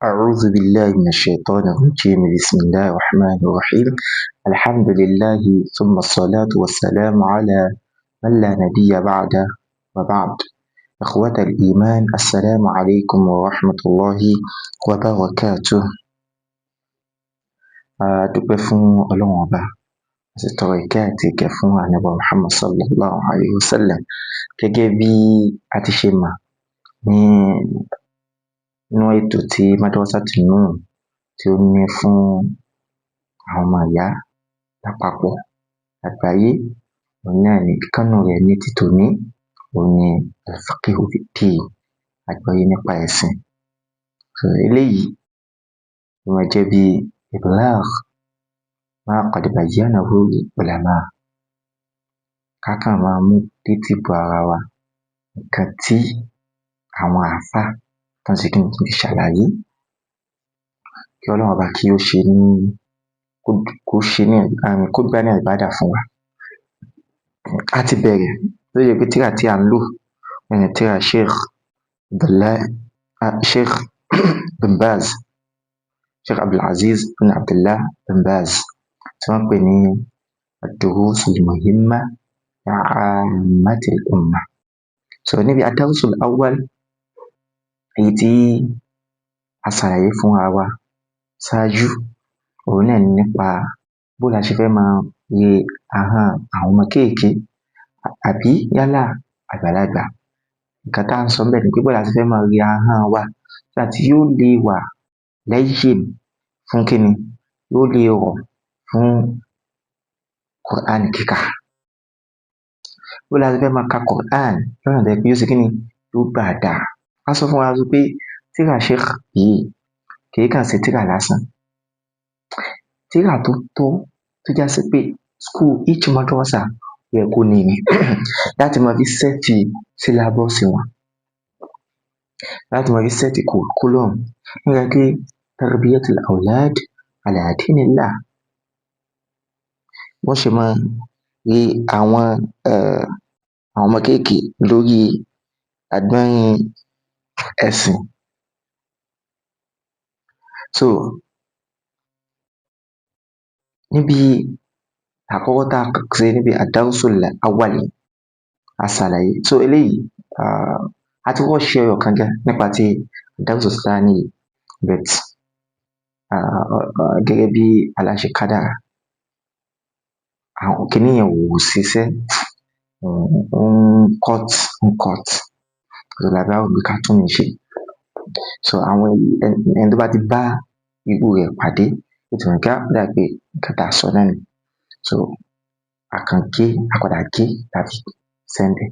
أعوذ بالله من الشيطان الرجيم. بسم الله الرحمن الرحيم. الحمد لله، ثم الصلاة والسلام على من لا نبي بعده، وبعد. إخوة الإيمان، السلام عليكم ورحمة الله وبركاته. A dúpẹ́ fún Ọlọ́run Ọba, a sì tọrọ ìkẹ́ àti ìgẹ̀ fún Ànábì Muhammad sallallahu alayhi wa sallam. Gẹ́gẹ́ bí a ti ṣe mọ̀ ní inú ètò tí Madrasatu Nur tí ó ní fún àwọn ọmọ ìyá lápapọ̀ àgbáyé, òun náà ni ìkan nínú rẹ̀ ní ti tòní, òun ni al-fiqhu fid-din, àgbọ́yé nípa ẹ̀sìn. So eléyìí ó máa jẹ́ bí iblagh ma qad bayyanahu al-ulama, ká kàn máa mú létí ìgbọ́ ara wa nǹkan tí àwọn àáfàá tán ṣe kíni, tán ti ṣàlàyé. Kí Ọlọ́run Ọba kí ó ṣe ní kó ṣe ní kó gbà ní ìbádà fún wa. A ti bẹ̀rẹ̀ lórí pé tírà tí à ń lò ní tírà Sheikh Abdullah, Sheikh bin Baz, Sheikh Abdulaziz bin Abdullah bin Baz, tí wọ́n pè ní ad-durus al-muhimma li'ammati al-ummah. So níbi ad-darsul awwal, èyí tí a ṣàlàyé fúnra wa ṣáájú, òun náà ni nípa bó la ṣe fẹ́ máa re ahọ́n àwọn ọmọ kéékèèké àbí yálà àgbàlagbà. Nǹkan tá à ń sọ ńbẹ̀ ni pé bó la ṣe fẹ́ máa re ahọ́n wa so that yóò lè wà layyin fún kíni, yóò lè rọ̀ fún Quran kíkà. Bó la ṣe fẹ́ máa ka Quran lọ́nà tó jẹ́ pé yóò ṣe kíni, yóò gbà dáa. A sọ fún wa pé tírà Sheikh yìí kìí kàn ṣe tírà lásán. Tírà tó tó tó já sí pé school, each madrasa yẹ kó ní ni láti máa fi set syllabus wọn, láti máa fi set curriculum nípa pé tarbiyatul awlad ala dinillah. Wọ́n ṣe máa rí àwọn ọmọ kéékèèké lórí àgbọ́nrín ẹ̀sìn. So níbi àkọ́kọ́ tá a ṣe níbi ad-darsul awwal, a ṣàlàyé. So eléyìí, a ti kọ́kọ́ ṣe ẹyọ kan gan nípa ti ad-darsu thani, but gẹ́gẹ́ bí Allah ṣe kádàrá, àwọn kiní yẹn ò ṣiṣẹ́, ó ń cut, ń cut. So la bá wò pé ká tún un ṣe. So àwọn ẹni tó bá ti bá irú rẹ̀ pàdé, ó ti mọ̀ pé ó dà pé nǹkan tá a sọ náà ni. So a kàn gé, a padà gé láti send ẹ̀.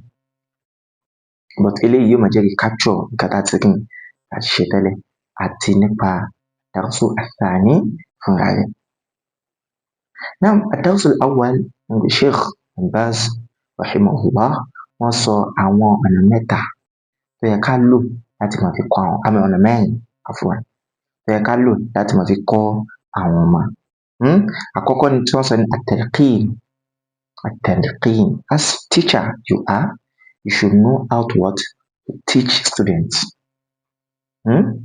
But eléyìí yóò máa jẹ́ recapture nǹkan tá a ti ṣe kíni, tá a ti ṣe tẹ́lẹ̀ àti nípa darsu athani fúnra rẹ̀. Naam, ad-darsul awwal, Sheikh Bin Baz rahimahullah, wọ́n sọ àwọn ọ̀nà mẹ́ta tó yẹ ká lò láti máa fi kọ́ àwọn, àmì ọ̀nà mẹ́rin, afwan, tó yẹ ká lò láti máa fi kọ́ àwọn ọmọ. Àkọ́kọ́ ni tí wọ́n sọ ní at-talqin. At-talqin. As teacher you are, you should know how to what? To teach students.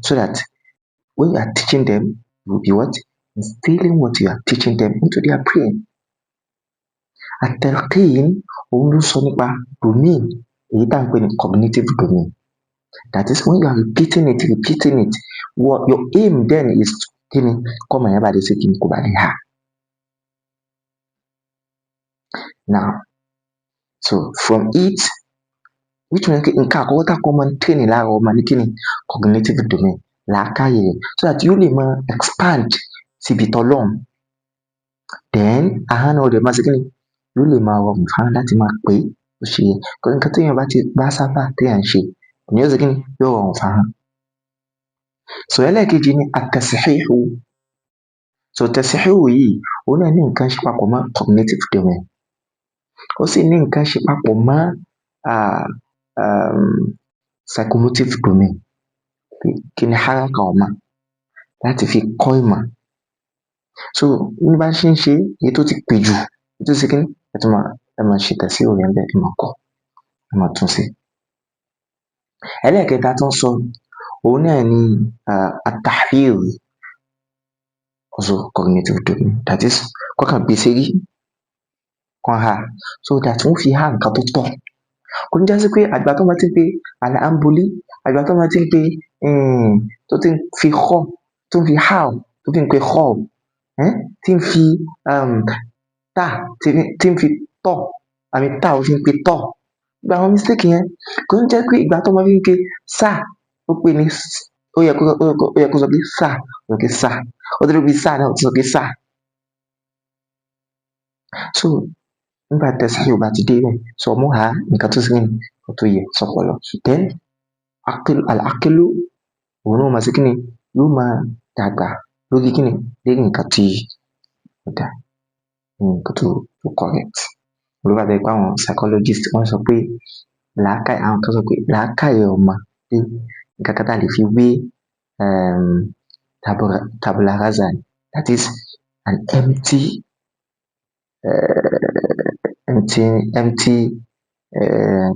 So that when you are teaching them, you will be what? Instilling what you are teaching them into their brain. At-talqin, òun ló sọ nípa domain, èyí tá à ń pè ní cognitive domain. That is, when you are repeating it, repeating it, what your aim then is kíni, kọ́mọ yẹn bá lè ṣe kíni, kó bá lè há. Now, so from it, which means nǹkan àkọ́kọ́ tá a kọ́ máa ń train lára ọmọ ní kíni, cognitive domain, làákàyè rẹ̀, so that yóò lè máa expand síbi tọlọ́run. Then ahọ́n náà ó dẹ̀ máa ṣe kíni, yóò lè máa rọrùn fún láti máa pè é bó ṣe yẹ. Nǹkan téèyàn bá ti bá sábà téèyàn ń ṣe, òun yóò ṣe kíni, yóò rọrùn fáhọ́n. So ẹlẹ́ẹ̀kejì ni at-tashihu. So tashihu yìí, òun náà ní nǹkan ṣe papọ̀ mọ́ cognitive domain. Ó sì ní nǹkan ṣe papọ̀ mọ́ psychomotive domain. Kí ni haraka ọmọ láti fi kọ́ ìmọ̀. So bí bá ṣe ń ṣe, èyí tó ti pè jù, èyí tó ṣe kíni, ẹ tún máa, ẹ máa ṣe tashihu rẹ̀ ńbẹ̀, ẹ máa kọ́, ẹ máa tún ṣe. Ẹlẹ́ẹ̀kẹta tó ń sọ, Òun náà ni at-tahfiz, also cognitive domain, that is kọ́kàn gbé sérí kan ha so that wọ́n fi há nǹkan tó tọ́. Kò ní jásí pé àgbà tó máa ti ń pe al-ambuli, àgbà tó máa ti ń pe tó ti ń fi kọ́, tó ń fi ha, tó ti ń pe kọ́, tí ń fi ta, tí ń fi tọ́, àmì ta ó fi ń pe tọ́. Gba àwọn mistake yẹn, kò ní jẹ́ pé ìgbà tó máa fi ń pe sá, ó pè ní ó yẹ kó sọ pé sá, ó sọ pé sá, ó ti rí bí sá náà ó ti sọ pé sá. So nígbà tẹ̀sí ò bá ti dé bẹ́ẹ̀, sọ mú ha nǹkan tó sì ní nǹkan tó yẹ sọpọlọ. Then al-aqlu, òun náà máa ṣe kíni, yóò máa dàgbà lórí kíni, lórí nǹkan tí ó dá, nǹkan tó correct. Ló bá jẹ́ pé àwọn psychologist wọ́n sọ pé làákàyè, àwọn kan sọ pé làákàyè ọmọ pé nǹkan kan tá a lè fi wé tabula rasa, that is an empty empty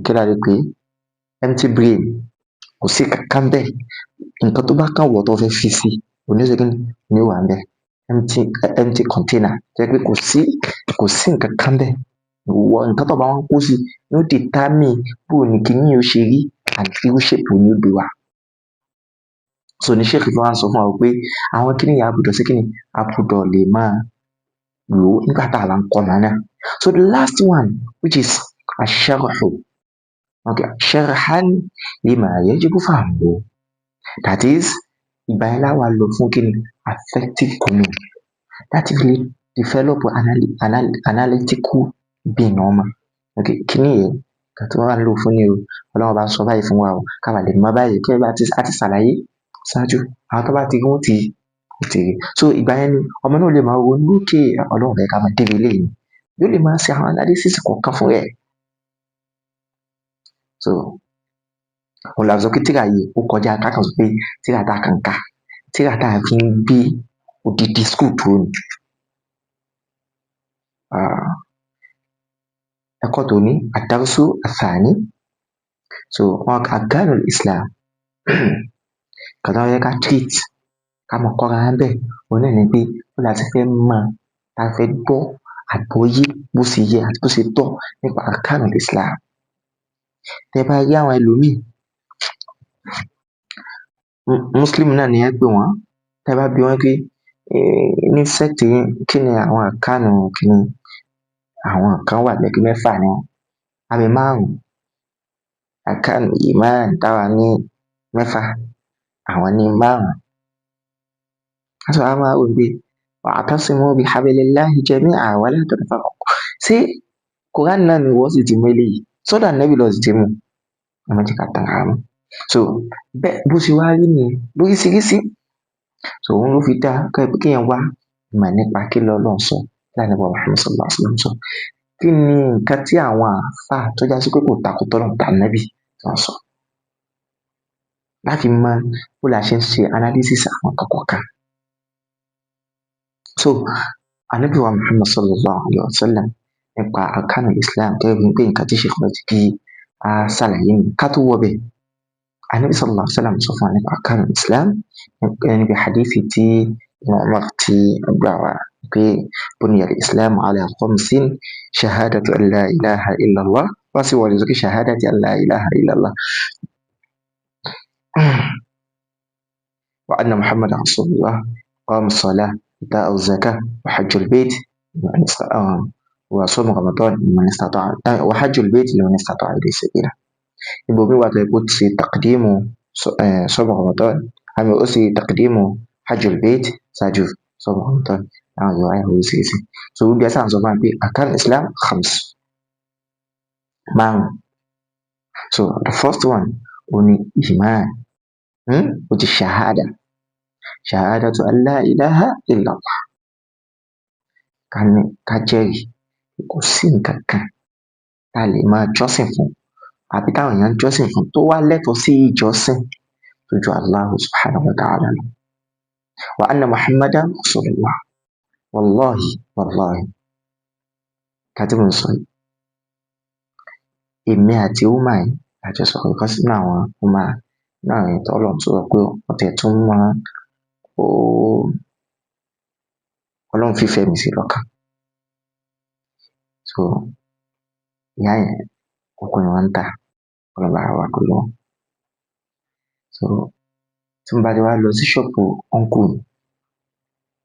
kí la lè pè é, empty brain, kò sí kankan bẹ́ẹ̀. Nǹkan tó bá kàn wọ̀ tó fẹ́ fi sí, òun ní ó ṣe kíni, ní ó wà ńbẹ̀. Empty container, tó jẹ́ pé kò sí nǹkan kan bẹ́ẹ̀. Ìwọ nǹkan tó bá wá ń kó sí ní ó determine bó ní kíní yìí ó ṣe rí àti irú shape wo ni ó gbé wá. So ní Sheikh fi wá ń sọ fún wa pé àwọn kíní yìí a gbọ́dọ̀ ṣe kíni, a gbọ́dọ̀ lè máa lò ó nígbà tá a bá ń kọ́ ọmọ náà. So the last one, which is ash-sharhu, okay, sharhan lima yajibu fahmuhu, that is ìgbà yẹn la wá lò fún kíni, affective domain, láti fi lè develop analytical being ọmọ. Okay, kíní yìí nǹkan tí wọ́n wá ń lò fún ni o, Ọlọ́run bá sọ báyìí fún wa o, ká bàa lè mọ̀ báyìí, kí a ti ṣàlàyé ṣáájú, àwọn tó bá ti rí wọ́n ti rí. So ìgbà yẹn ni ọmọ náà lè máa ronú, okay, Ọlọ́run fẹ́ ká máa débi eléyìí, yóò lè máa ṣe àwọn analysis kọ̀ọ̀kan fún rẹ̀. So òun la sọ pé tírà yìí ó kọjá ká kàn sọ pé tírà tá a kàn kà, tírà tá a fi ń gbé odidi school dúró ni. Ẹ̀kọ́ tòní, ad-darsu ath-thani. So wọn arkanul Islam, nǹkan tó yẹ ká treat, ká mọ kọ́ra wa ńbẹ̀, òun náà ni pé bó la ti fẹ́ mọ̀, tá a fẹ́ gbọ́ àgbọ́yé bó ṣe yẹ àti bó ṣe tọ́ nípa arkanul Islam. Tẹ́ bá rí àwọn ẹlòmíì, Muslim náà ni ẹ pè wọ́n, tẹ́ bá bi wọ́n pé ní sect yín kí ni àwọn arkanu kíni, àwọn kan wà lẹ́kí mẹ́fà ni wọ́n, àbí márùn-ún. Arkanu iman táwa ní mẹ́fà, àwọn ní márùn-ún. So a máa wò pé wa'tasimu bihablillahi jami'an wa la tafarraqu. Ṣé Quran náà ni wọ́n sì ti mú eléyìí? Sọ́dọ̀ Ànábì lọ sì ti mú. Ẹ má jẹ́ ká tanra wa mọ́. So bẹ́ẹ̀ bó ṣe wá rí nìyẹn lóríṣiríṣi. So òun ló fi dá kéèyàn wá ìmọ̀ nípa kí l'Ọlọ́run sọ, kí l'Ànábì Muhammad sallallahu alaihi wasallam sọ. Kí ni nǹkan tí àwọn àlfáà tó já sí pé kò tako t'Ọlọ́run t'Ànábì tí wọ́n sọ. Láti mọ bó la ṣe ń ṣe analysis àwọn nǹkan kọ̀ọ̀kan. So Ànábì wa Muhammad sallallahu alaihi wasallam nípa arkanul Islam, gẹ́gẹ́ bí pé nǹkan tí Sheikh bá ti kí a ṣàlàyé ni ká tó wọbẹ̀. Ànábì sallallahu alaihi wasallam sọ fún wa nípa arkanul Islam níbi hadithi tí Ibn Umar tí ó gbà wá pé buniya al-Islamu ala khamsin, shahadatu an la ilaha illallah, wá sí wọlé sókè shahadati an la ilaha illallah wa anna Muhammadan rasulullah, iqamus salah, ita'uz zakah, wa hajjul bayt wa sawm Ramadan liman istata'a, wa hajjul bayt liman istata'a ilayhi sabila. Ibòmíì wà tó yẹ kó ṣe taqdimu sawm Ramadan, àmì ó ṣe taqdimu hajjul bayt ṣáájú sawm Ramadan, àwọn riwaya oríṣiríṣi. So gbogbo ẹ̀ sáà ń sọ fún wa pé arkan Islam khams, márùn. So the first one òun ni iman, which is shahada, shahadatu an la ilaha illallah, ká jẹ́rìí kò sí nǹkan kan tá a lè máa jọ́sìn fún àbí táwọn èèyàn ń jọ́sìn fún tó wá lẹ́tọ̀ọ́ sí ìjọsìn tó ju Allahu subhanahu wa ta'ala lọ. Wa anna Muhammadan rasulullah. Wallahi, wallahi, ká tí mò ń sọ yìí, èmi àti woman yìí la jọ sọ̀rọ̀, because nínú àwọn woman Nínú àwọn èèyàn tọ́lọ́run tún sọ pé wọ́n tiẹ̀ tún máa ó Ọlọ́run fífẹ́ mi sí lọ́kàn. So ìyá yẹn, kókó ni wọ́n ń tà, Ọlọ́run bá wà pẹ̀lú wọn. So tí mo bá ti wá lọ sí ṣọ́ọ̀pù uncle mi,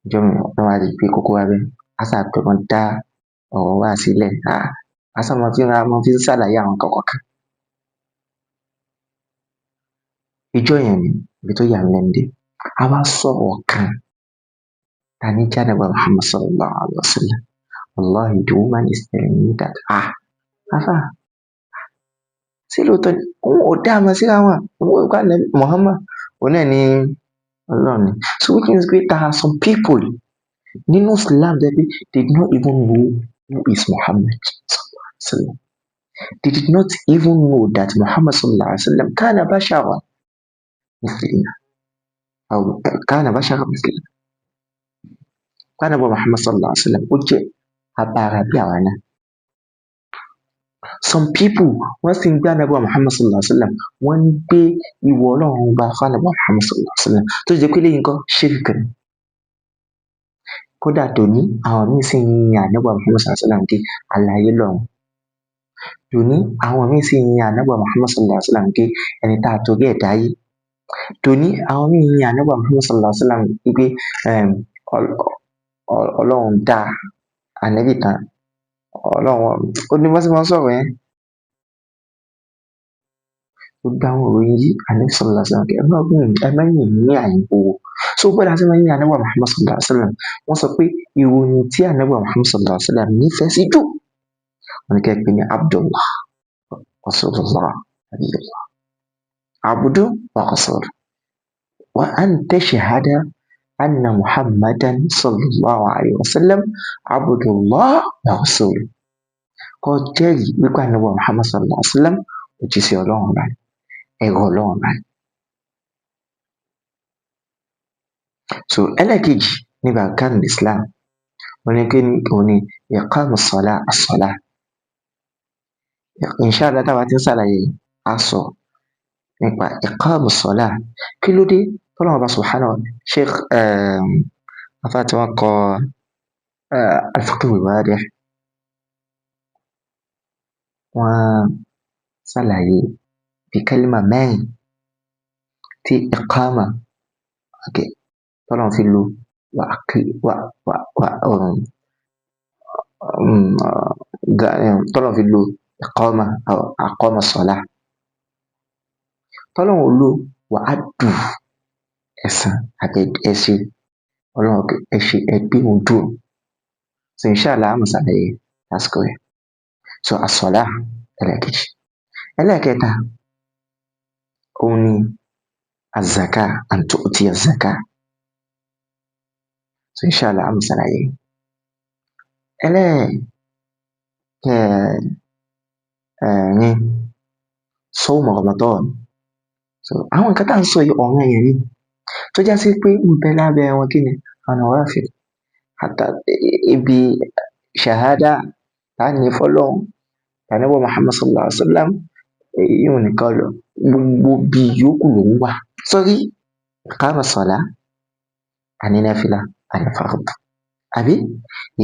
ìjọ mi wọ́n wá rí pé kókó wá bẹ́ẹ̀, á sà pé wọ́n dá ọ̀rọ̀ wá sílẹ̀, á sà máa fi ra máa fi ń ṣàlàyé àwọn nǹkan kọ̀ọ̀kan. Ìjọ yẹn ni ibi tó yà mí lẹ́nu dé. A wá sọ̀rọ̀ kan ta ní jẹ́ Ànábì Muhammad sallallahu alaihi wa sallam. Wallahi, the woman is telling me that, afa, ṣé lóòótọ́ ni? Òun ò dá àmọ́ síra wọn. Òun ò kọ́ Ànábì Muhammad. Òun náà ni Ọlọ́run ni. So which means pé there are some people nínú Islam that they did not even know who is Muhammad sallallahu alaihi wa sallam. They did not even know that Muhammad sallallahu alaihi wa sallam kana basharan mithlina. Aw kana basharan mithlina. Ànábì Muhammad sallallahu alaihi wa sallam ó jẹ́ abara bí àwa náà. Some people wọ́n sì ń gbé Ànábì Muhammad sallallahu alaihi wa sallam, wọ́n ń gbé ìwọ Ọlọ́run ọba fún Ànábì Muhammad sallallahu alaihi wa sallam, tó jẹ́ pé lẹ́yìn nǹkan ṣírìkì ni. Kódà dòní àwọn míì sì ń yin Ànábì Muhammad sallallahu alaihi wa sallam pé àlàyé lọ́run. Dòní àwọn míì sì ń yin Ànábì Muhammad sallallahu alaihi wa sallam pé ẹni tá a torí ẹ̀ dáyé. Dòní àwọn míì yin Ànábì Muhammad sallallahu alaihi wa sallam pé Ọlọ́run dá Ànábì tán. Ọlọ́run ó ní bọ́n ṣe máa ń sọ̀rọ̀ yẹn. Gbogbo àwọn ìròyìn yìí Ànábì sallallahu alaihi wa sallam ẹ má gùn, ẹ má yìn ní àyìnbó. So bóyá a ṣe máa ń yin Ànábì Muhammad sallallahu alaihi wa sallam, wọ́n sọ pé ìròyìn tí Ànábì Muhammad sallallahu alaihi wa sallam nífẹ̀ẹ́ sí jù, wọ́n ní kẹ́ ẹ pè ní Abdullah, Rasulullah, Nabiyullah. Abdu wa Rasul. Wa an tashhada anna Muhammadan sallallahu alaihi wa sallam Abdullah wa Rasul. Kó jẹ́rìí wípé Ànábì Muhammad sallallahu alaihi wa sallam òjíṣẹ́ Ọlọ́run ọba ni, ẹrú Ọlọ́run ọba ni. So ẹlẹ́ẹ̀kejì níbi arkanul Islam, wọ́n ní kí òun ni iqamus salah as-salah. Inshallah táwa ti ń ṣàlàyé á sọ nípa iqamus salah. Kí ló dé tọ́lọ́run ọba subhanahu wa Sheikh afá tí wọ́n kọ al-Fiqh al-Wadih, wọ́n ṣàlàyé bí kálímà mẹ́rin tí iqama, okay, tọ́lọ́run fi lo tọ́lọ́run fi lo iqama, aqama salah. Tọ́lọ́run ò lo wa addu ẹ̀san àbí ẹ ṣe Ọlọ́run ẹ ṣe ẹ gbé òun dúró. So inshallah á máa ṣàlàyé lásìkò rẹ̀. So as-salah ẹlẹ́ẹ̀kejì. Ẹlẹ́ẹ̀kẹta òun ni az-zakah, an tu'tiya az-zakah. So inshallah á máa ṣàlàyé. Ẹlẹ́ẹ̀kẹrin, sawm Ramadan. So àwọn nǹkan tá à ń sọ yìí ọ̀ranyàn ni, tó já sí pé ń bẹ lábẹ́ wọn kí ni àwọn nawafil. Hatta ibi shahada tá ní fọ́lọ́run, Ànábì Muhammad sallallahu alaihi wa sallam, èyí ò nìkan lọ, gbogbo bí yòókù ló ń wà. Sórí iqama salah, àní náfìlà, àní fard. Àbí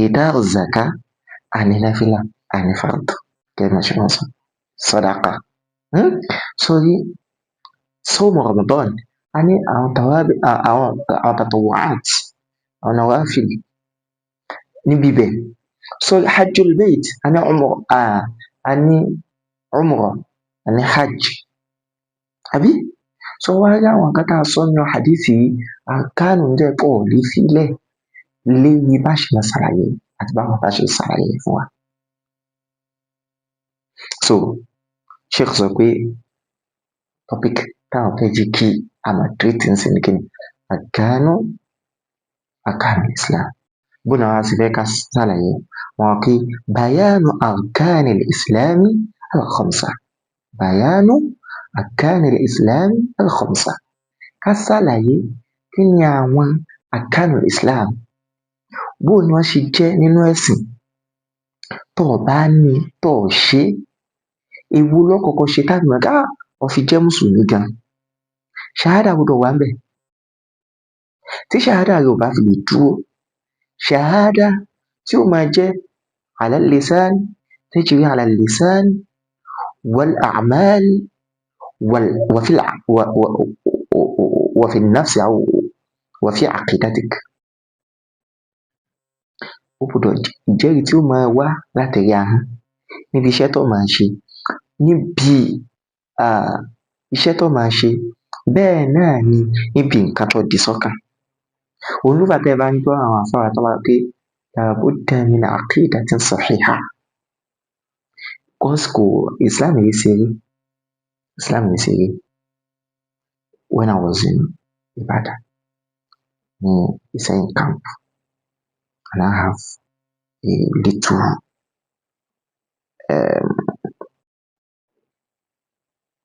ìta'u zaka, àní náfìlà, àní fard. Kẹ́ máa ṣe wọ́n sọ. Sadaqa. Sórí sawm Ramadan, a ní àwọn tàwábì, àwọn tatawwu'at, àwọn nawafil níbi ibẹ̀. Sórí hajjul bayt, a ní umrah, a ní umrah, a ní hajj. Àbí? So wá rí àwọn nǹkan tá a sọ nínú hadith yìí, àkánù jẹ́ pé ò lè filẹ̀ lérí bá ṣe máa ṣàlàyé àti báwọn bá ṣe ṣàlàyé fún wa. So Sheikh sọ pé topic táwọn fẹ́ jẹ́ kí a máa treat ń sìn ní kíni àkánù àkánù Islam. Bó náà wá sí fẹ́ ká ṣàlàyé wọn kí bayanu arkani al-islami al-khamsa. Bayanu arkani al-islami al-khamsa. Ká ṣàlàyé kí ni àwọn arkanu Islam, bó ni wọ́n ṣe jẹ́ nínú ẹ̀sìn. Tó o bá ní tó o ṣe, èwo ló kọ́kọ́ ṣe tá fi mọ̀ pé wọ́n fi jẹ́ mùsùlùmí gan. Ṣàhádà gbọdọ̀ wà ńbẹ̀. Tí ṣàhádà rẹ ò bá fi lè dúró, ṣàhádà tí ó máa jẹ́ ala al-lisan, tajri ala al-lisan wal a'mal wa fi an-nafs aw wa fi aqidatik. Ó gbọdọ̀ ìjẹ́rìí tí ó máa wá látẹ̀rí ahọ́n níbi iṣẹ́ tó máa ṣe, níbi iṣẹ́ tó máa ṣe, bẹ́ẹ̀ náà ni níbi nǹkan tó di sọ́kàn. Òun ló fà tẹ́ ẹ bá ń gbọ́ àwọn àfáà tó máa pé la budda min aqidatin sahiha. Because kò Islam yìí ṣeré, Islam yìí ṣeré. When I was in Ibadan, ní Ìsẹ́yìn camp, and I have a little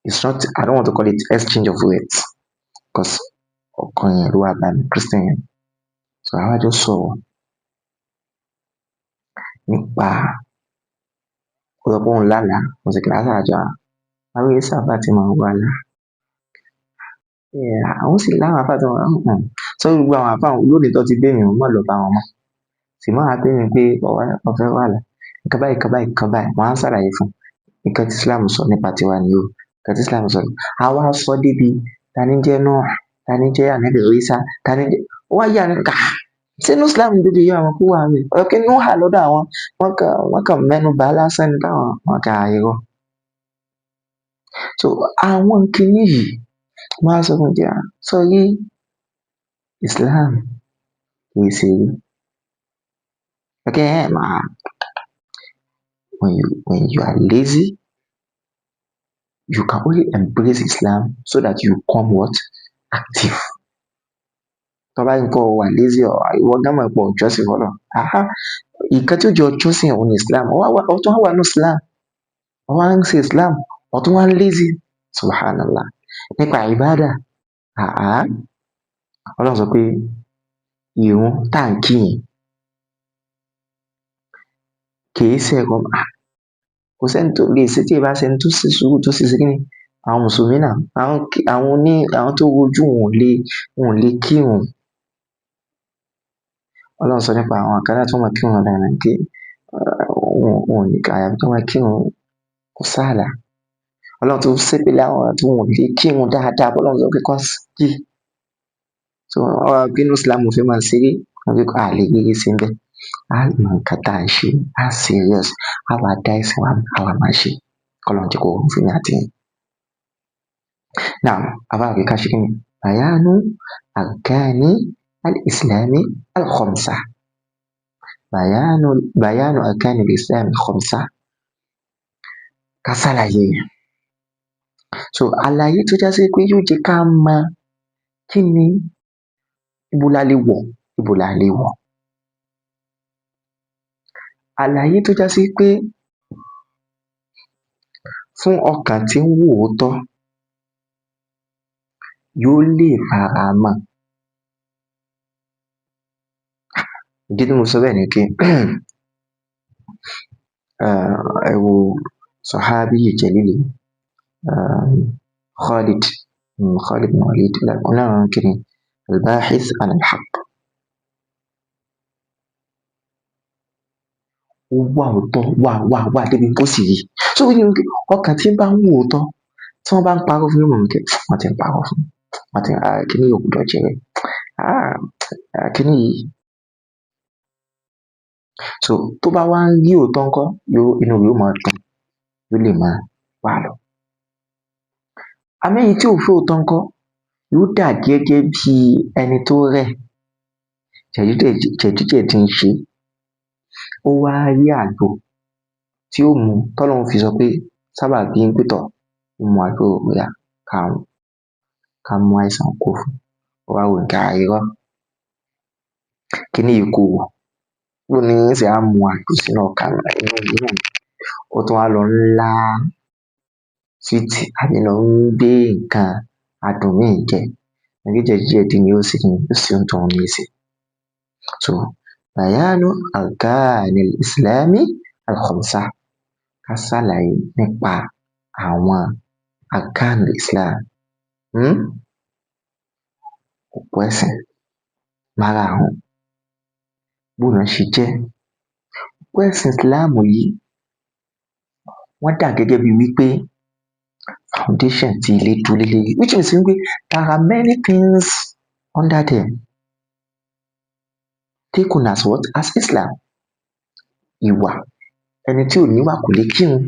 it's not, I don't want to call it exchange of words, because ọkàn yẹn ló wá bá mi, Christian yẹn. So àwa jọ sọ̀rọ̀ nípa ó sọ pé òun lálàá, mo sì kíláàsì àjọ àwọn èèyàn sábà ti máa ń wá lá. Àwọn sì láwọn àfáà tí wọ́n ń sọ gbogbo àwọn àfáà lónìí tó ti béèrè wọn má lọ bá wọn mọ́. Sì máa béèrè pé ọ̀fẹ́ wà lá. Nǹkan báyìí, nǹkan báyìí, nǹkan báyìí, wọ́n á ṣàlàyé fún un. Nǹkan tí Islam sọ nípa tiwa ni o. Nǹkan tí Islam sọ. Àwa sọ débi ta ní jẹ́ Nuh, ta ní jẹ́ Ànábì Isa, ta ní jẹ́ ó wá yà ní ká. Ṣé inú Islam dúdú yìí àwọn kú wà mí? Ọ̀kẹ́ Nuh lọ́dọ̀ àwọn wọ́n kàn mẹ́nu bà lásán ní táwọn wọn kà irọ́. So àwọn kinní yìí wọ́n á sọ fún mi pé sọ yí Islam kì í ṣe okay ma when you are lazy, you can only embrace Islam so that you come what? Active. Tó bá ń kọ́ wà lazy ọ̀ ìwọ gán mọ̀ pé ọ̀jọ́sìn fọlọ́. Aha, nǹkan tí ó jẹ́ ọjọ́sìn òun ni Islam. Ó tún wá wà ní Islam. Ó wá ń ṣe Islam. Ó tún wá ń lazy. Subhanallah. Nípa ìbádà. Àá. Ọlọ́run sọ pé ìrun tá à ń kí yẹn kìí ṣe ẹ̀kọ́. Kò sẹ́ni tó lè ṣe tí ì bá ṣe ẹni tó ṣe sùúrù tó sì ṣe kíni. Àwọn Mùsùlùmí náà, àwọn oní àwọn tó rojú wọn ò lè kírun. Ọlọ́run sọ nípa àwọn kan náà tí wọ́n máa kírun dáadáa pé wọn ò ní ká àyàfi kí wọ́n máa kírun kò sáàlà. Ọlọ́run tó ṣépè lé àwọn tí wọn ò lè kírun dáadáa bọ́lọ́run sọ pé kán kí. So wọ́n wá pé inú Islam fi máa ṣeré, wọ́n fi à lè rí ṣe ń bẹ̀. Á mọ nǹkan tá à ń ṣe, á serious, á wá dá ẹ̀sìn wa, á wá máa ṣe. Kọ́lọ́run jẹ́ kó rọrùn fún èmi àti yín. Now, àbá àgbẹ̀ ká ṣe kíni? Bayanu arkani al-islami al-khamsa. Bayanu arkani al-islami al-khamsa. Ká ṣàlàyé rẹ̀. So àlàyé tó já sí pé yóò jẹ́ ká mọ kí ni ibo la lè wọ̀, ibo la lè wọ̀. Àlàyé tó já sí pé fún ọkàn tí ń wò ó tọ́, yóò lè fara mọ́. Ìdí tí mo sọ bẹ́ẹ̀ ni pé ẹ wo Sahabi Jalili Khalid Khalid bin Walid náà kí ni al-bahith an al-haqq. Ó wá òótọ́ wá wá wá débi tó sì rí. So ọkàn tí ń bá ń wò òótọ́ tí wọ́n bá ń parọ́ fún yóò mọ̀ pé wọ́n ti ń parọ́ fún wọ́n ti kíní yìí ò gbọdọ̀ jẹ́ bẹ́ẹ̀. Kíní yìí. So tó bá wá ń rí òótọ́ ńkọ́ inú rẹ̀ yóò máa dùn yóò lè máa wá lọ. Àmọ́ èyí tí ò fẹ́ òótọ́ ńkọ́ yóò dà gẹ́gẹ́ bí ẹni tó rẹ̀ jẹ̀díjẹ̀dí ń ṣe. Ó wá rí àgbo tí ó mu tọ́lọ́run fi sọ pé sábàbí ń pé tọ̀ ó mu àgbo bóyá ká mú àìsàn kúrò fún un. Ó wá wò ó irọ́ kíní yìí korò. Bó ni ń ṣe á mu àgbo sínú ọkàn inú inú mi. Ó tún wá lọ ń lá súwìtì àbí lọ ń gbé nǹkan adùn míì jẹ. Ẹni jẹ̀díjẹ̀dí ni ó ṣe kíni ó ṣe onítọ̀hún léṣe. So bayanu arkani al-islami al-khamsa. Ká ṣàlàyé nípa àwọn arkani islam. Òpó ẹ̀sìn márààrún, bóo ná ṣe jẹ́? Òpó ẹ̀sìn Ìsìláàmù yìí wọ́n dà gẹ́gẹ́ bíi wípé foundation tí ilé dúró lé lórí, which means wípé there are many things under them taken as what? As Islam. Ìwà, ẹni tí ò níwà kò lè kírun.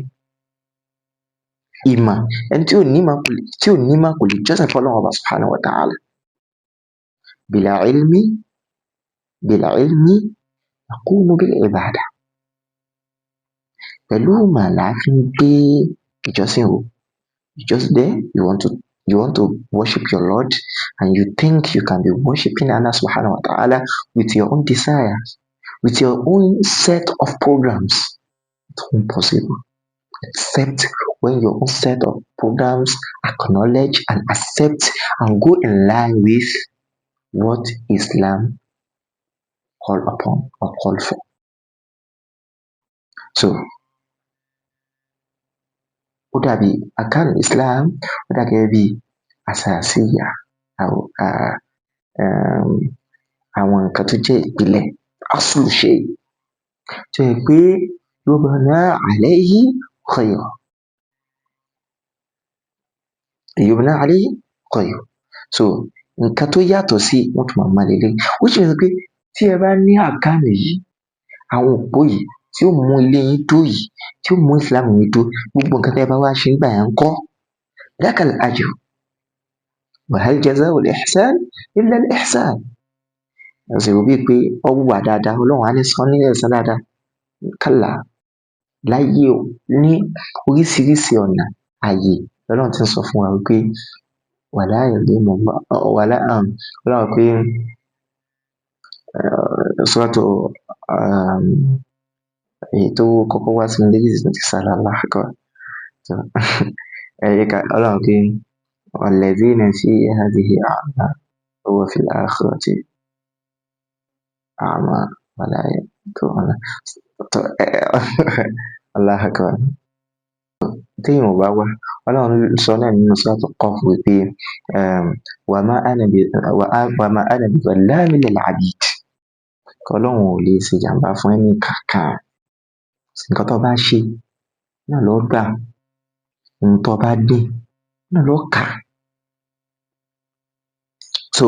Ìmọ̀, ẹni tí ò nímọ̀ tí ò nímọ̀ kò lè jọ́sìn fọ́lọ́run ọba subhanahu wa ta'ala. Bila ilmi, bil ilmi naqumu bil ibada. Pẹ̀lú ìmọ̀ là á fi ń gbé ìjọsìn ró. You just there, you want to worship your Lord and you think you can be worshiping Allah subhanahu wa ta'ala with your own desires, with your own set of programs. It's impossible, except when your own set of programs acknowledge and accept and go in line with what Islam call upon or call for. So, ó dàbí arkan Islam, ó dà gẹ́gẹ́ bí asasiya, àwọn nǹkan tó jẹ́ ìpìlẹ̀, aslu shay, tó jẹ́ pé yubna alayhi khayr, yubna alayhi khayr. So nǹkan tó yàtọ̀ sí wọ́n tún máa mọ lélẹ̀, which means pé tí ẹ bá ní àkànnì yìí, àwọn òpó yìí tí ó mú ilé yín dúró yìí, tí ó mú Islam yín dúró, gbogbo nǹkan tẹ́ ẹ bá wá ṣe nígbà yẹn ńkọ́, lakal ajr wa hal jazaa'ul ihsan illa al ihsan. Ẹ sì rò bíi pé ó wùwà dáadáa, Ọlọ́run á ní san ní ẹ̀san dáadáa. Kálá, láyé o, ní oríṣiríṣi ọ̀nà ààyè lọ́lọ́run ti ń sọ fún wa wípé wala yadhlimu wala Ọlọ́run pé suratu èyí tó kọ́kọ́ wá sí mi létí ti sálọ, Allahu akbar. Ọlọ́run pé walladhina fi hadhihi a'ma wa fil akhirati a'ma wala yadhkuruna. Allahu akbar. Téèyàn ò bá wá, Ọlọ́run sọ náà nínú suratu Qaf wípé wa ma ana bizallamin lil abid. Ọlọ́run ò lè ṣe ìjàmbá fún ẹnì kankan. Nǹkan tó bá ṣe náà ló gbà, ohun tó bá gbìn náà ló kà. So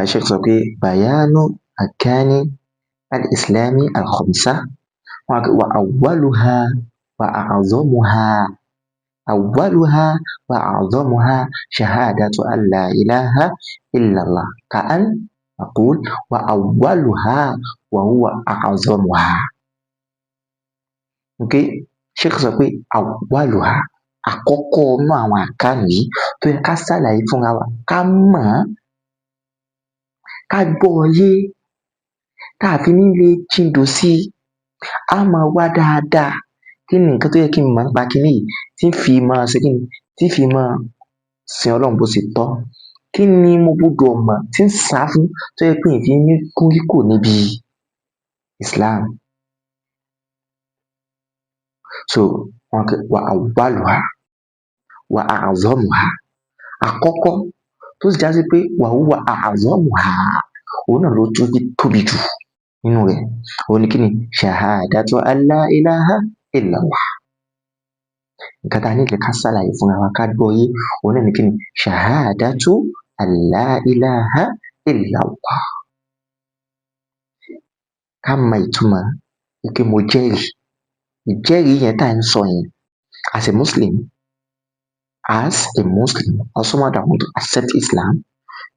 Sheikh sọ pé bayanu arkani al-islami al-khamsa wa awwaluha wa a'zamuha, awwaluha wa a'zamuha shahadatu an la ilaha illallah, ka'an naqul wa awwaluha wa huwa a'zamuha. Okay, Sheikh sọ pé awwaluha, àkọ́kọ́ nínú àwọn àkànní yìí tó yẹ ká ṣàlàyé fúnra wa, ká mọ̀ ọ́n, ká gbọ́ ọ yé, tá a fi ní lè jindò sí i, á máa wá dáadáa. Kí ni nǹkan tó yẹ kí n mọ̀ nípa kiní yìí tí ń fi máa ṣe kíni, tí ń fi máa sin Ọlọ́run bó ṣe tọ́? Kí ni mo gbọdọ̀ mọ̀ tí ń sá fún tó jẹ́ pé n fi ní gúnrí kúrò níbi Islam? So wa awwaluha wa a'zamuha, àkọ́kọ́ tó sì já sí pé wa huwa a'zamuha, òun náà ló tún tóbi jù nínú rẹ̀, òun ni kíni? Shahadatu an la ilaha illallah. Nǹkan tá a nílò ká ṣàlàyé fúnra wa, ká gbọ́ yé, òun náà ni kíni? Shahadatu an la ilaha illallah. Ká mọ ìtumọ̀ wípé mo jẹ́rìí. Ìjẹ́rìí yẹn tá à ń sọ yẹn, as a Muslim or someone that want to accept Islam,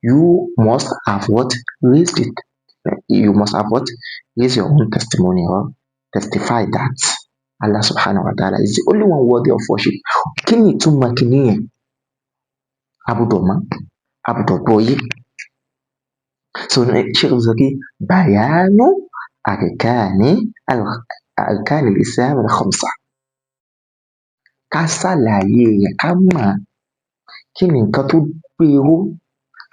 you must have what? Raised it. You must have what? Raise your own testimony or testify that Allah subhanahu wa ta'ala is the only one worthy of worship. Kí ni ìtumọ̀ kíní yẹn? A gbọ́dọ̀ mọ̀, a gbọ́dọ̀ gbọ́ yé. So Sheikh sọ pé bayanu arkani al-Islam al-khamsa. Ká ṣàlàyé rẹ̀, ká mọ̀ kí ni nǹkan tó gbé e ró.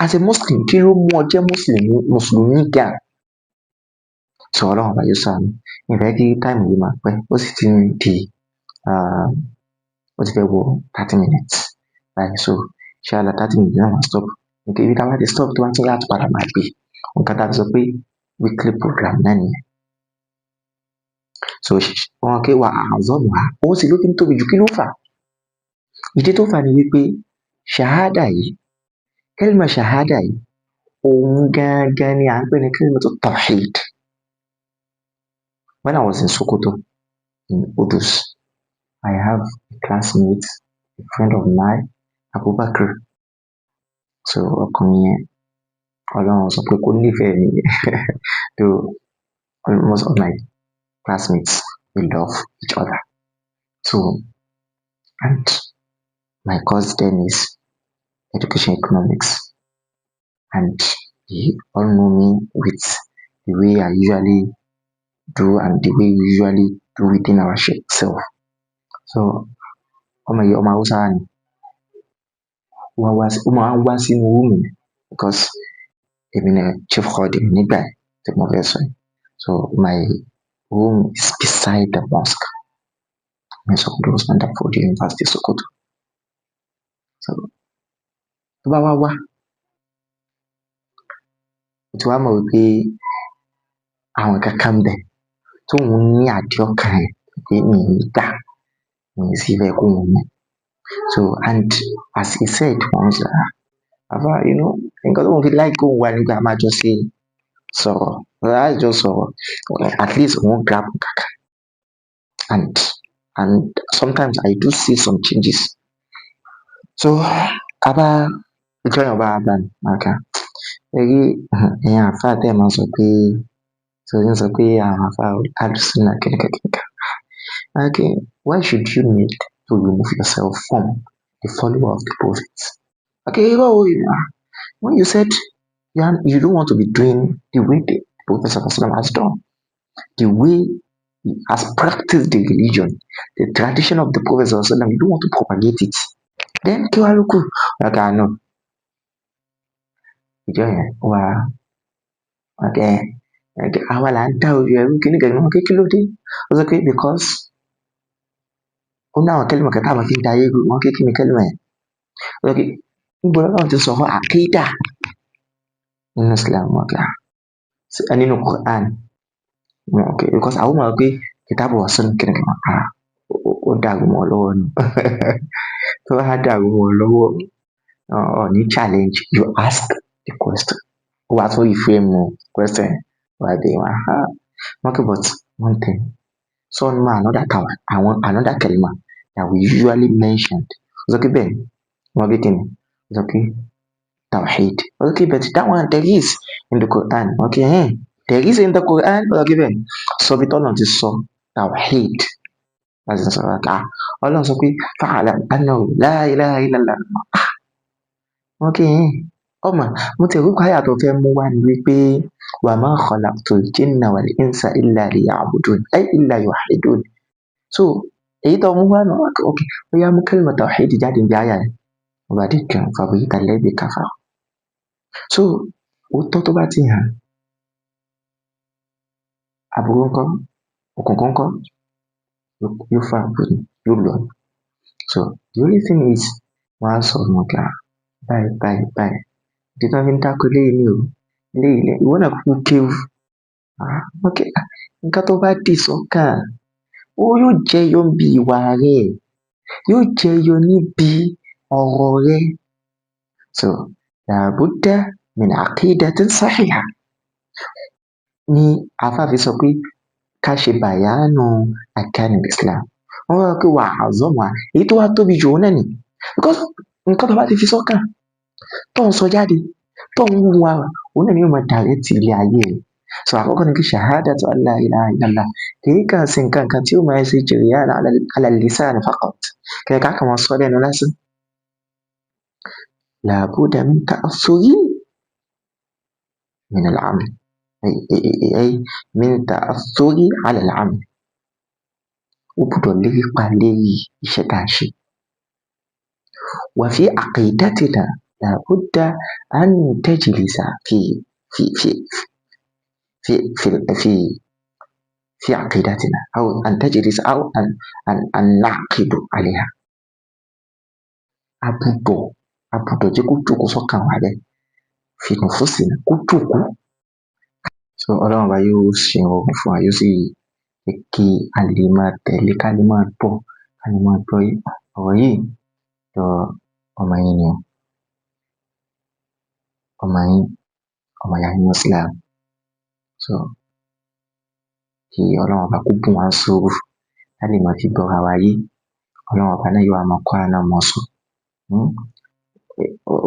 As a Muslim, kí ló mú ọ jẹ́ Mùsùlùmí gan? So Ọlọ́run ọba yóò ṣàánú. Mi ò fẹ́ kí time yìí máa pẹ́, ó sì ti ń di, ó ti fẹ́ wọ 30 minutes báyìí. So inshallah 30 minutes náà máa stop. Nítorí tá a bá ti stop, tó bá tún láti padà máa gbé. Nǹkan tá a fi sọ pé weekly program náà nìyẹn. So wọn kí wa a'zamuha, òun sì ló fi ń tóbi jù. Kí ló fà á? Ìdí tó fà á ni wípé ṣahada yìí, kẹ́límà ṣahada yìí, òun gangan ni à ń pè ní kalimatu tawhid. When I was in Sokoto, in Udus, I have a classmate, a friend of mine, Abubakar. So ọkùnrin yẹn, Ọlọ́run sọ pé kó nífẹ̀ẹ́ mi. Though most of my classmates, we love each other. So, and my course then is education economics. And he all know me with the way I usually do and the way we usually do within ourselves. So, ọmọ yìí, ọmọ Hausa ni. Ó máa ń wá sínú room mi because èmi ni chief khadim nígbà yẹn tí mo fẹ́ sọ yìí. So my room is beside the mosque ní Sokoto, Usman Dan Fodio University, Sokoto. So tó bá wá wá, mo ti wá mọ̀ wípé àwọn nǹkan kan ń bẹ tóun ní àdìọ́kàn rẹ̀ pé mi ò ní gbà, mi ò sì fẹ́ kóun mọ̀. So and as he said once, àfá, nǹkan tóun fi like kóun wá nígbà máa jọ ṣe sọ̀rọ̀, á jọ sọ̀rọ̀, at least òun grab nǹkan kan. And sometimes I do see some changes. So a bá ìjọ yẹn bá bá mi, okay, ẹ rí ẹ̀yin àfáà tẹ́ ẹ máa sọ pé, so ń sọ pé àwọn àfáà alùsùnà kìnìkan kìnìkan. Okay, why should you need to remove yourself from the follower of the Prophet? Okay, when you said you don't want to be doing the way the Prophet has done, the way he has practiced the religion, the tradition of the Prophet, you don't want to propagate it. Then kí wá ló kù? Okay, no. Ìjọ yẹn wá, okay, àwa là ń dá orí ẹrú kíní kan ní kí ló dé? Ó sọ pé because ó ní àwọn kẹ́límà kan táwọn fi ń da ayé rú. Wọ́n kí ni kẹ́límà yẹn? Ó sọ pé níbo lọ́lọ́run ti sọ̀rọ̀ àkídà nínú Islam? Wọ́n kí á nínú Quran. Okay, because àwọn mọ̀ pé kitabu wa sunnah kíní kan, ó dàrú mọ́ ọ lọ́wọ́ ni. Tó bá dàrú mọ́ ọ lọ́wọ́, ọ̀ ní challenge, you ask the question. Ó wá tún reframe question wá dé wá. Wọ́n kí, but one thing, so mọ another tower, àwọn another kalima that we usually mentioned. Ó sọ pé bẹ́ẹ̀ ni, wọ́n bí kíni? Ó sọ pé tawhid. Okay, but that one there is in the Quran. Okay, there is in the Quran. Ó sọ pé bẹ́ẹ̀ ni. Sọ bí tọ́lọ́run ti sọ tawhid. Láti sọ ah, Ọlọ́run sọ pé fa'lam annahu la ilaha illallah. Ah, okay, ọmọ mo ti rò pé àyà tó fẹ́ mú wá ni wípé wa ma khalaqtul jinna wal insa illa liya'budun ay illa yuwahhidun. So èyí tó mú wá náà, okay, ó yá, mú kalima tawhid jáde níbi àyà yẹn. Ó bá dé kan fabuhita alladhi kafar. So òótọ́ tó bá ti hàn, aburú ńkọ́, òkùnkùn ńkọ́, yóò fà bò ní, yóò lọ. So the only thing is, wọ́n á sọ fún wọn pé báyìí báyìí báyìí. Ìdí tí wọ́n fi ń dáko eléyìí ni o. Eléyìí ìwọ náà kúkú kéwú. Ah, okay, nǹkan tó bá dì sọ́kàn, ó yóò jẹyọ níbi ìwà rẹ, yóò jẹyọ níbi ọ̀rọ̀ rẹ. So labudda min aqidatin sahiha ni àfáà fi sọ pé ká ṣe bàyánù arkanul Islam. Wọ́n wá pé wa a'zamuha, èyí tó wá tóbi jù òun náà ni because nǹkan tó bá ti fi sọ́kàn, tó ń sọ jáde, tó ń hùwà, òun náà ni yóò máa direct ilé ayé rẹ̀. So àkọ́kọ́ ni kí shahadatu an la ilaha illallah kì í kàn sí nǹkan kan tí ó máa ṣe jẹ̀rìyàn ala lisan faqat, kí ká kàn máa sọ lẹ́nu lásán. Labudda min ta'assuri min al-amal, ay min ta'assuri ala al-amal. Ó gbọ́dọ̀ lépa lérí iṣẹ́ tá à ń ṣe. Wa fi aqidatina labudda an tajlisa fi fi fi fi fi fi fi aqidatina aw an tajlisa aw an na'qidu alayha. A gbọ́dọ̀ jẹ́ kó jókòó sọ́kàn wa bẹ́ẹ̀. Fi nufusina kó jókòó. So Ọlọ́run Ọba yóò ṣe ìrọ̀rùn fún wa, yóò sì jẹ́ kí a lè máa tẹ̀lé, ká lè máa gbọ́, ká lè máa gbọ́ ọ̀rọ̀ yìí. Lọ ọmọ yín ni o, ọmọ yín, ọmọ ìyá yín Islam. So kí Ọlọ́run Ọba kó bùn wá ní sùúrù, ká lè máa fi gbọ́ra wa yé. Ọlọ́run Ọba náà yóò wá máa kọ́ àwa náà mọ̀ sọ.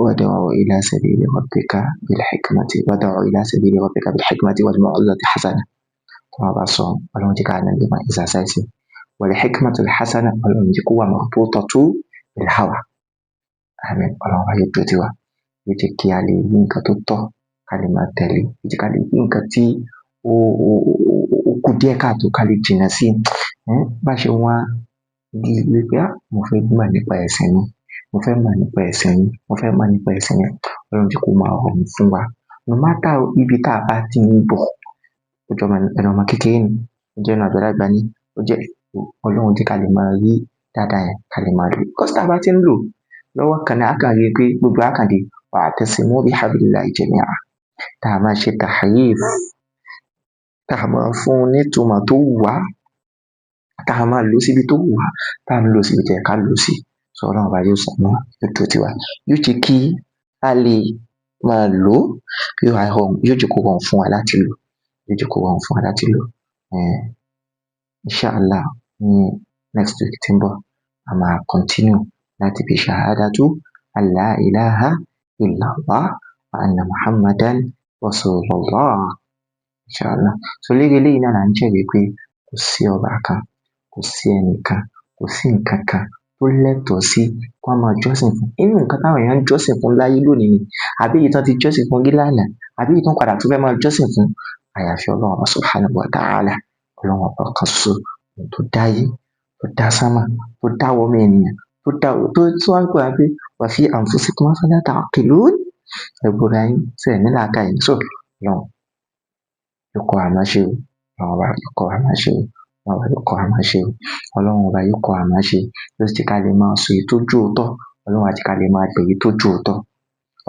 وادع إلى سبيل ربك بالحكمة وادع إلى سبيل ربك بالحكمة والموعظة الحسنة. Tọ́lọ́run bá sọ, Ọlọ́run jẹ́ ká náà lè máa exercise. والحكمة الحسنة, Ọlọ́run jẹ́ kó wà مربوطة بالهوى. Àmín. Ọlọ́run bá yóò dúró tì wá, yóò jẹ́ kí a lè rí nǹkan tó tọ́ ká lè máa tẹ̀lé, yóò jẹ́ ká lè rí nǹkan tí ó kù díẹ̀ káàtó ká lè jìnnà sí. Bá ṣe wá bí wípé mo fẹ́ mọ̀ nípa ẹ̀sìn mi, mo fẹ́ mọ̀ nípa ẹ̀sìn mi, mo fẹ́ mọ̀ nípa ẹ̀sìn mi, Ọlọ́run jẹ́ kó máa rọrùn fún wa. No matter ibi tá a bá ti ń bọ̀, ó jẹ́ ẹnu ọmọ kékeré ni, ó jẹ́ ẹnu àgbàlagbà ni, ó jẹ́ Ọlọ́run jẹ́ ká lè máa rí dáadáa yẹn, ká lè máa lò. Because tá a bá ti ń lò lọ́wọ́ kan náà, á kàn rí pé gbogbo á kàn di wa'tasimu bihablillahi jami'a. Tá a máa ṣe tahrif, tá a máa fún un nítumọ̀ tó wù wá, tá a máa lò síbi tó wù wá, tá a ń lò síbi tó yẹ ká lò sí. So Ọlọ́run Ọba yóò ṣàánú wa, yóò dúró tì wá, yóò jẹ́ kí a lè máa lò ó, yóò wá rọrùn, yóò jẹ́ kó rọrùn fún wa láti lò, yóò jẹ́ kó rọrùn fún wa láti lò. Inshallah ní next week tí ń bọ̀, a máa continue láti fi shahadatu an la ilaha illallah wa anna Muhammadan rasulullah. Inshallah. So lérí eléyìí náà là ń jẹ́rìí pé kò sí ọba kan, kò sí ẹnìkan, kò sí nǹkan kan tó lẹ́tọ̀ọ́ sí kí wọ́n máa jọ́sìn fún. Inú nǹkan táwọn èèyàn ń jọ́sìn fún láyé lónìí ni, àbí èyí tán ti jọ́sìn fún rí lánàá, àbí èyí tán padà tún fẹ́ máa jọ́sìn fún, àyàfi Ọlọ́run Ọba subhanahu wa ta'ala. Ọlọ́run Ọba kan ṣoṣo tó dáyé, tó dá sánmà, tó dá ọmọ ènìyàn, tó dá tó tí wọ́n ń pè wá pé wa fi anfusikum afala ta'qilun. Ẹ gbọ́ra yín, ṣé ẹ̀ ní làákàyè? So Ọlọ́run yóò kọ́ wa máa ṣe o. Ọlọ́run Ọba yóò kọ́ wa máa ṣe o. Ọlọ́run Ọba yóò kọ́ wa máa ṣe o. Ọlọ́run Ọba yóò kọ́ wa máa ṣe. Yóò sì jẹ́ ká lè máa sọ èyí tó jó òótọ́. Ọlọ́run á jẹ́ ká lè máa gbé èyí tó jó òótọ́.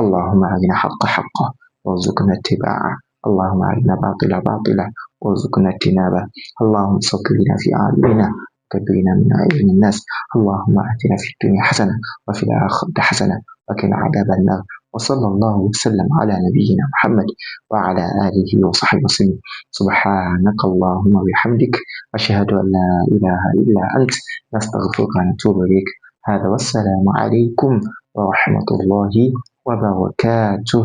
Allahumma arina haqqa haqqa warzuqna ittiba'ah. Allahumma arina batila batila warzuqna ijtinabah. Allahumma sabbirna fi a'yunina كبرنا من أعين الناس. اللهم آتنا في الدنيا حسنة وفي الآخرة حسنة وقنا عذاب النار. وصلى الله وسلم على نبينا محمد وعلى آله وصحبه وسلم. سبحانك اللهم وبحمدك، أشهد أن لا إله إلا أنت، نستغفرك ونتوب إليك. هذا والسلام عليكم ورحمة الله وبركاته.